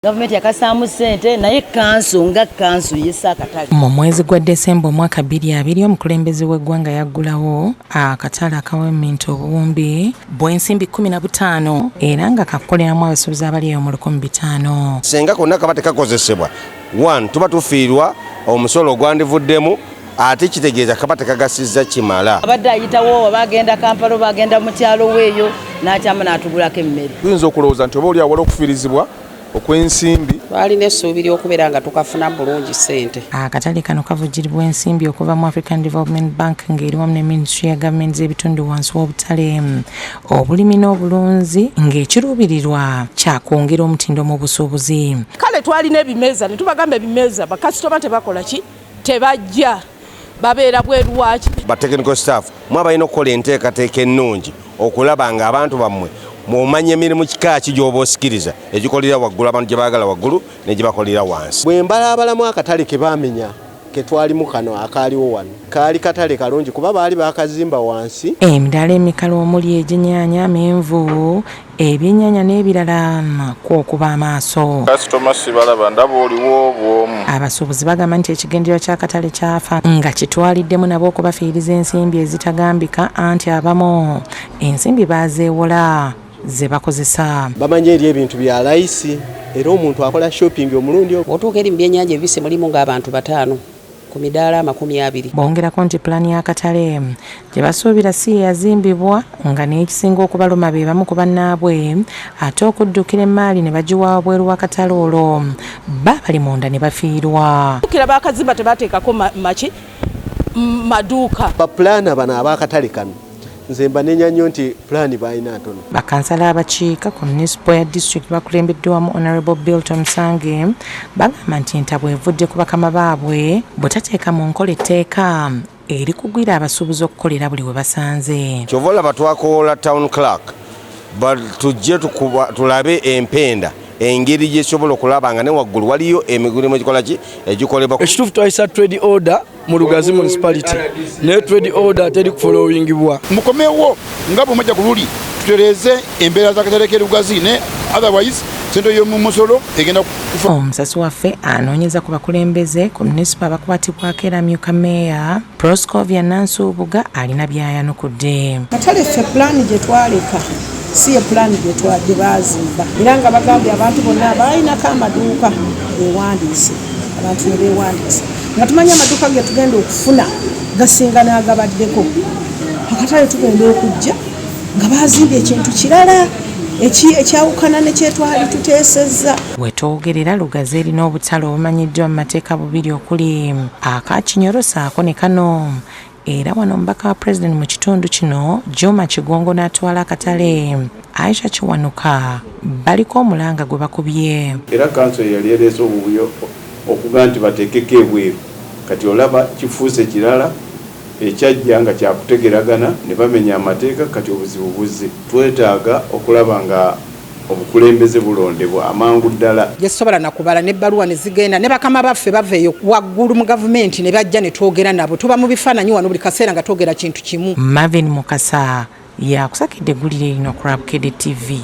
Gavumenti yakasaamu ssente, naye kanso nga kanso yessa akatale. Mu mwezi gwa Desemba omwaka 2020, omukulembeze w'eggwanga yaggulawo akatale akaweminti obuwumbi bw'ensimbi 15, era nga kakukoleramu abasuubuzi abali eyo mu 1500. Senga konna kaba tekakozesebwa, one, tuba tufiirwa omusolo ogwandivuddemu, ate kitegeeza kaba tekagasizza kimala. Abadde ayitawo, oba agenda Kampala oba agenda mu kyalo weeyo, n'akyama n'atugulako emmere. Tuyinza okulowooza nti oba oli awala okufiirizibwa okw'ensimbi. Twalina essuubi ly'okubeera nga tukafuna bulungi ssente. Akatale kano kavujjiribwa ensimbi okuva mu African Development Bank ng'eri wamu ne minisitule ya gavumenti z'ebitundu wansi w'obutale, obulimi n'obulunzi, ng'ekiruubirirwa kyakwongera omutindo mu busuubuzi. Kale twalina ebimeeza ne tubagamba ebimeeza, bakasitoma tebakola ki, tebajja, babeera bweru waki. Ba technical staff, mwe abalina okukola enteekateeka ennungi okulaba nga abantu bammwe mwomanya emirimu kika ki gy'oba osikiriza egikolera waggulu, abantu gye baagala waggulu ne gye bakolera wansi. Bwe mbalaabalamu akatale ke baamenya ke twalimu, kano akaaliwo wano kaali katale kalungi kuba baali bakazimba wansi. Emidaala emikalu omuli egy'ennyaanya, amenvu, ebyennyanja n'ebirala kwokuba amaaso. Kasitoma sibalaba, ndaba oliwo bwomu. Abasuubuzi bagamba nti ekigendererwa ky'akatale kyafa nga kitwaliddemu nabo okubafiiriza ensimbi ezitagambika, anti abamu ensimbi baazeewola ze bakozesa. Bamanyi eri ebintu bya layisi, era omuntu akola shopping omulundi ogwo. Bw'otuuka eri mu byennyanja ebibisi, mulimu ng'abantu 5 ku midaala 20. Bongerako nti pulaani y'akatale gye basuubira si ye yazimbibwa, nga n'ekisinga okubaluma be bamu ku bannaabwe ate okuddukira emaali ne bagiwa wabweru w'akatale, olwo ba bali munda ne bafiirwa. Kira bakazimba tebateekako maki maduuka. Ba planner bano ab'akatale kano, nze mbanenya nnyo nti pulaani balina ntono. Bakansala abakiika ku municipal ya district bakulembeddwamu Honorable Bilton Musange bagamba nti entabwe evudde ku bakama baabwe bwetateeka mu nkola etteeka erikugwira abasuubuzi okukolera buli we basanze. Kyova olaba twakoola town clerk tujje tulabe empenda engeri gyesobola okulaba nga ne waggulu waliyo emirimu egikola ki, egikolebwa. Ekituufu, twayisa trade order mu Lugazi Municipality, naye trade order teri kufollowingibwa. Mukomewo nga bwe mujja ku luli tutereeze embeera z'akatale k'e Lugazi, ne otherwise sente y'omumusolo egenda kufa. Omusasi waffe anoonyeza ku bakulembeze ku munisipa abakwatibwako, era amyuka meeya Proscovia Nansubuga alina byayanukudde. Katale ffe pulaani gye twaleka si ye pulaani gye baazimba, era nga bagambye abantu bonna abalinako amaduuka beewandiise. Abantu ne beewandiisa nga tumanyi amaduuka ge tugenda okufuna gasinga n'agabaddeko. Akatale tugenda okujja nga bazimbye ekintu kirala ekyawukana ne kyetwali tuteesezza. Wetwogerera, Lugazi erina obutale obumanyiddwa mu mateeka bubiri, okuli aka Kinyoro saako ne kano. Era wano omubaka wa pulezidenti mu kitundu kino, Juma Kigongo, n'atwala akatale Aisha Kiwanuka baliko omulanga gwe bakubye. Era kanso yali ereese obubuyo okuga nti bateekeko ebweru. Kati olaba kifuuse kirala ekyajja nga kyakutegeragana ne bamenya amateeka. Kati obuzibu buzze, twetaaga okulaba nga obukulembeze bulondebwa amangu ddala. Gyesobola nakubala nebbaluwa ne zigenda ne bakama baffe bava eyo waggulu mu gavumenti ne bajja ne twogera nabo. Tuba mu bifaananyi wano buli kaseera nga twogera kintu kimu. Marvin Mukasa yakusakidde eggulire lino ku Rabkede TV.